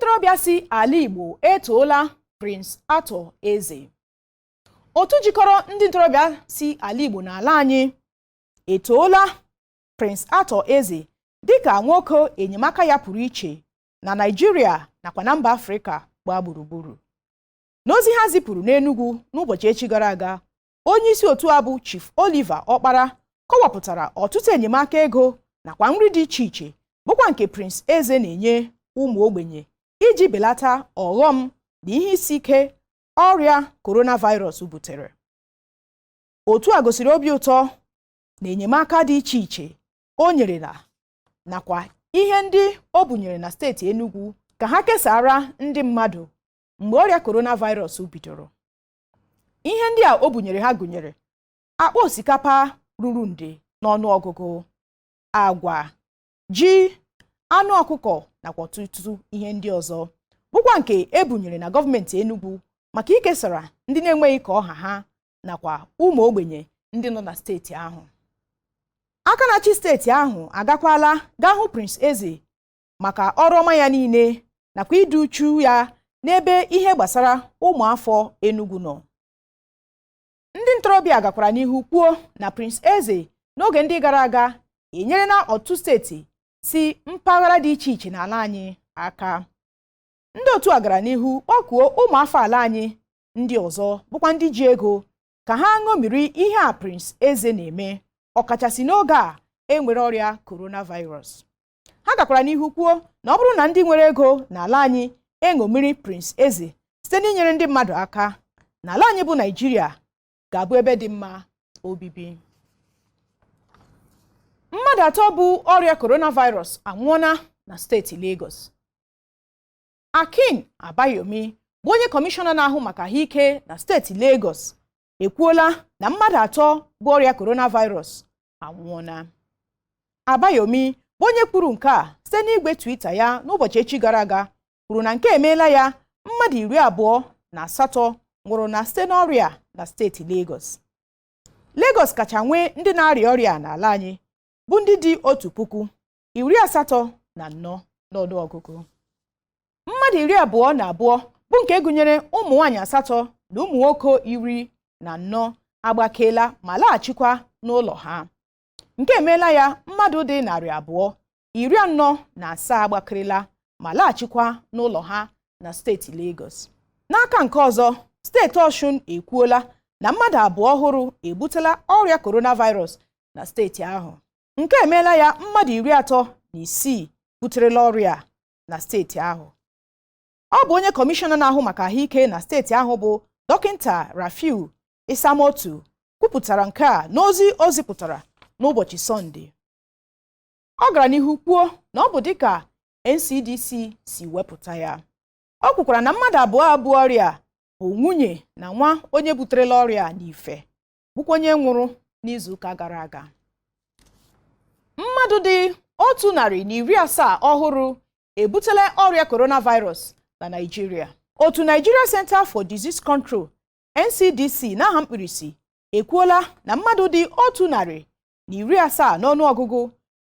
Ntorobịa si ala Igbo etoola Prince Arthur Eze. Otu jikọrọ ndị ntorobịa si ala Igbo n'ala anyị etoola Prince Arthur Eze dịka nwoke enyemaka ya pụrụ iche na Naịjirịa nakwa na mba Afrịka gbaa gburugburu. N'ozi ha zipụrụ n'Enugu n'ụbọchị echi gara aga, onye isi otu a bụ Chief Oliver Ọkpara kọwapụtara ọtụtụ enyemaka ego nakwa nri dị iche iche bụkwa nke Prince Eze na-enye ụmụ ogbenye iji belata ọghọm na ihe isi ike ọrịa coronavirus butere. Otu a gosiri obi ụtọ na enyemaka dị iche iche o nyerela nakwa ihe ndị o bunyere na steeti Enugu ka ha kesara ndị mmadụ mgbe ọrịa coronavirus bidoro. Ihe ndị a o bunyere ha gụnyere akpa osikapa ruru nde n'ọnụọgụgụ, agwa, ji, anụ ọkụkọ nakwa ọtụtụ ihe ndị ọzọ bụkwa nke e bunyere na gọọmenti Enugu maka ikesara ndị na-enweghị ka ọha ha nakwa ụmụ ogbenye ndị nọ na steeti ahụ. Aka na-achị steeti ahụ agakwala gaa hụ Prince Eze maka ọrụ ọma ya niile nakwa ịdị uchu ya n'ebe ihe gbasara ụmụafọ Enugu nọ. Ndị ntorobịa gakwara n'ihu kwuo na Prince Eze n'oge ndị gara aga enyerela ọtụtụ steeti si mpaghara dị iche iche n'ala anyị aka. Ndị otu a gara n'ihu kpọkuo ụmụafọ ala anyị ndị ọzọ bụkwa ndị ji ego ka ha ṅomiri ihe a Prince Eze na-eme, ọkachasị n'oge a e nwere ọrịa coronavirus. Ha gakwara n'ihu kwuo na ọ bụrụ na ndị nwere ego n'ala anyị eṅomiri Prince Eze site n'inyere ndị mmadụ aka, n'ala anyị bụ Naịjirịa ga-abụ ebe dị mma obibi. Mmadụ atọ bụ ọrịa coronavirus anwụọla na steeti Lagos. Akin Abayomi bụ onye kọmishọna na-ahụ maka ahụike na steeti Lagos ekwuola na mmadụ atọ bụ ọrịa coronavirus anwụọla. Abayomi bụ onye kwuru nke a site n'igwe Twitter ya n'ụbọchị echi gara aga kwuru na nke emeela ya mmadụ 28 nwụrụ na site n'ọrịa na steeti Lagos. Lagos kacha nwee ndị na-arịa ọrịa n'ala anyị bụ ndị dị 1,084 n'ọnụọgụgụ. Mmadụ 22 bụ nke gụnyere ụmụ nwaanyị 8 na ụmụ nwoke 14 agbakeela ma laghachikwa n'ụlọ ha. Nke emeela ya mmadụ dị 247 agbakịrịla ma laghachikwa n'ụlọ ha na steeti Lagos. N'aka nke ọzọ, steeti Ọshụn ekwuola na mmadụ 2 ọhụrụ ebutela ọrịa coronavirus na steeti ahụ. Nke emeela ya mmadụ 36 buterela ọrịa na steeti ahụ. Ọ bụ onye kọmishọna na-ahụ maka ahụike na steeti ahụ bụ Dọkịnta Rafiu Isamotu kwupụtara nke a n'ozi o zipụtara n'ụbọchị Sọnde. Ọ gara n'ihu kwuo na ọ bụ dịka NCDC si wepụta ya. O kwukwara na mmadụ abụọ abụọ ọrịa bụ nwunye na nwa onye buterela ọrịa n'Ife, bụkwa onye nwụrụ n'izuụka gara aga. Mmadụ dị 170 ọhụrụ ebutela ọrịa coronavirus na Naịjirịa. Otu Nigeria Center for Disease Control NCDC n'aha mkpirisi ekwuola na mmadụ dị 170 n'ọnụọgụgụ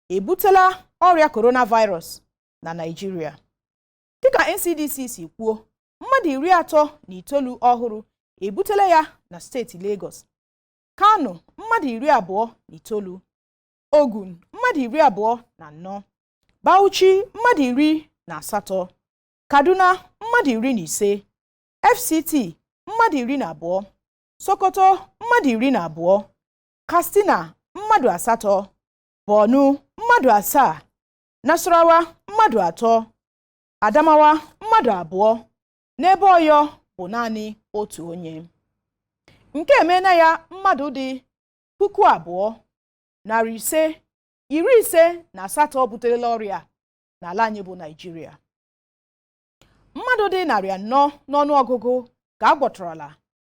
ebutela ọrịa coronavirus na Naịjirịa. Dịka NCDC si kwuo, mmadụ 39 ọhụrụ ebutela ya na steeti Lagos, Kano mmadụ 29, Ogun mmadụ 24, Bauchi mmadụ 18, Kaduna mmadụ 15, FCT mmadụ 12, Sokoto mmadụ 12, Katsina mmadụ 8, Borno mmadụ 7, Nasarawa mmadụ 3, Adamawa mmadụ 2, n'ebe Ọyọ bụ naanị otu onye. Nke emeela ya mmadụ dị 2,558 buterela ọrịa n'ala anyị bụ Naịjirịa. Mmadụ dị 400 n'ọnụọgụgụ ka a gwọtọrọla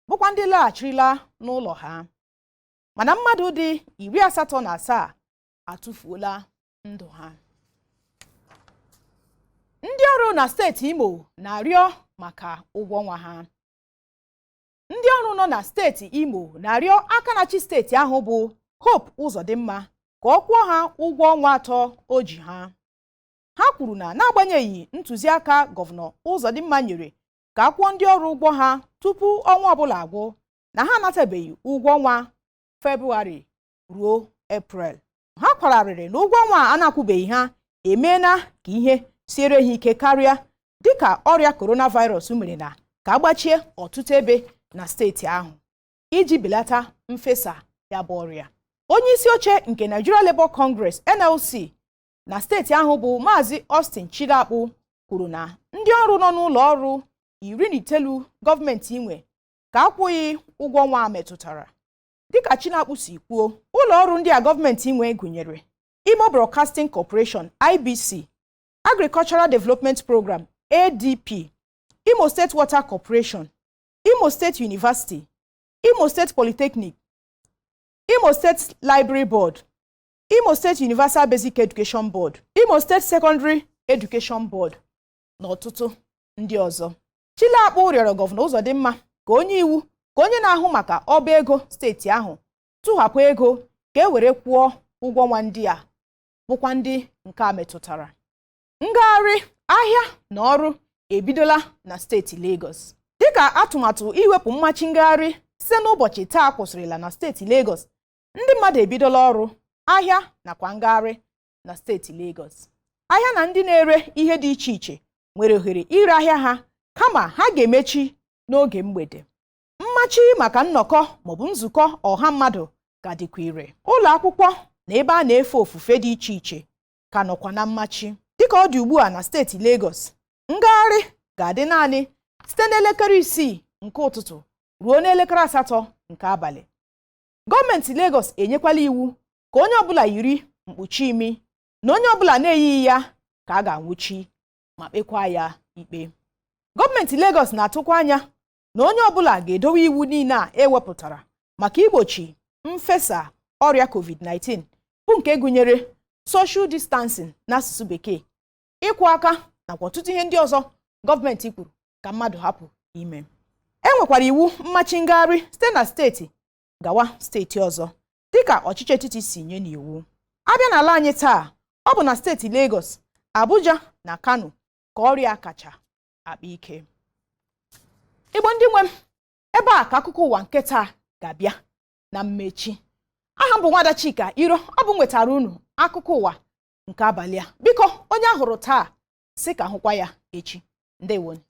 bụkwa ndị laghachirila n'ụlọ ha, mana mmadụ dị 87 atụfuola ndụ ha. Ndị ọrụ na steeti Imo na-arịọ maka ụgwọ ọnwa ha. Ndị ọrụ nọ na steeti Imo na-arịọ aka na-achị steeti ahụ bụ Hope Uzodimma ka ọ kwụọ ha ụgwọ ọnwa 3 o ji ha. Ha kwuru na n'agbanyeghị ntụziaka Gọvanọ Uzodimma nyere ka a kwụọ ndị ọrụ ụgwọ ha tupu ọnwa ọbụla agwụ, na ha anatabeghị ụgwọ ọnwa Febrụwarị ruo Eprel. Ha kwararịrị na ụgwọ ọnwa a na-akwụbeghị ha emeela ka ihe siere ha ike karịa, dịka ọrịa coronavirus mere na ka agbachie ọtụtụ ebe na steeti ahụ iji belata mfesa ya bụ ọrịa. Onye isi oche nke Nigeria Labour Congress, NLC, na steeti ahụ bụ Maazị Austin Chilakpu kwuru na ndị ọrụ nọ n'ụlọ ọrụ 19 gọọmenti nwe ka akwụghị ụgwọ ọnwa metụtara. Dịka Chinakpu si kwuo, ụlọ ọrụ ndị a gọọmenti nwe gụnyere Imo Broadcasting Corporation, IBC, Agricultural Development Program, ADP, Imo State Water Corporation, Imo State University, Imo State Polytechnic, Imo State Library Board, Imo State Universal Basic Education Board, Imo State Secondary Education Board na ọtụtụ ndị ọzọ. Chilakpu rịọrọ Gọvanọ Uzodimma ka onye iwu ka onye na-ahụ maka ọba ego steeti ahụ tụhapụ ego ka e were kwụọ ụgwọ ọnwa ndị a bụkwa ndị nke a metụtara. Ngagharị ahịa na ọrụ ebidola na steeti Lagos, dịka atụmatụ iwepụ mmachi ngagharị site n'ụbọchị taa kwụsịrịla na steeti Lagos. Ndị mmadụ ebidola ọrụ, ahịa nakwa ngagharị na steeti Lagos. Ahịa na ndị na-ere ihe dị iche iche nwere ohere ire ahịa ha, kama ha ga-emechi n'oge mgbede. Mmachi maka nnọkọ maọbụ nzukọ ọha mmadụ ka dịkwa ire. Ụlọ akwụkwọ na ebe a na-efe ofufe dị iche iche ka nọkwa na mmachi. Dịka ọ dị ugbu a na steeti Lagos, ngagharị ga-adị naanị site n'elekere 6 nke ụtụtụ ruo n'elekere 8 nke abalị. Gọọmenti Lagos enyekwala iwu ka onye ọbụla yiri mkpuchi imi, na onye ọbụla na-eyighị ya ka a ga-anwụchi ma kpekwa ya ikpe. Gọọmenti Lagos na-atụkwa anya na onye ọbụla ga-edowe iwu niile a ewepụtara maka igbochi mfesa ọrịa COVID-19, bụ nke gụnyere social distancing n'asụsụ Bekee, ịkwụ aka nakwa ọtụtụ ihe ndị ọzọ gọọmenti kwuru ka mmadụ hapụ ime. E nwekwara iwu mmachi ngagharị site na steeti gawa steeti ọzọ, dịka ọchịchị etiti si nye n'iwu. Abịa n'ala anyị taa, ọ bụ na steeti Lagos, Abuja na Kano ka ọrịa kacha akpa ike. Igbo ndị nwe m, ebe a ka akụkọ ụwa nke taa ga-abịa na mmechi. Aha m bụ Nwada Chika Iro. Ọ bụ m nwetara unu akụkọ ụwa nke abalị a. Biko, onye ahụrụ taa sị ka hụkwa ya echi. Ndewonu.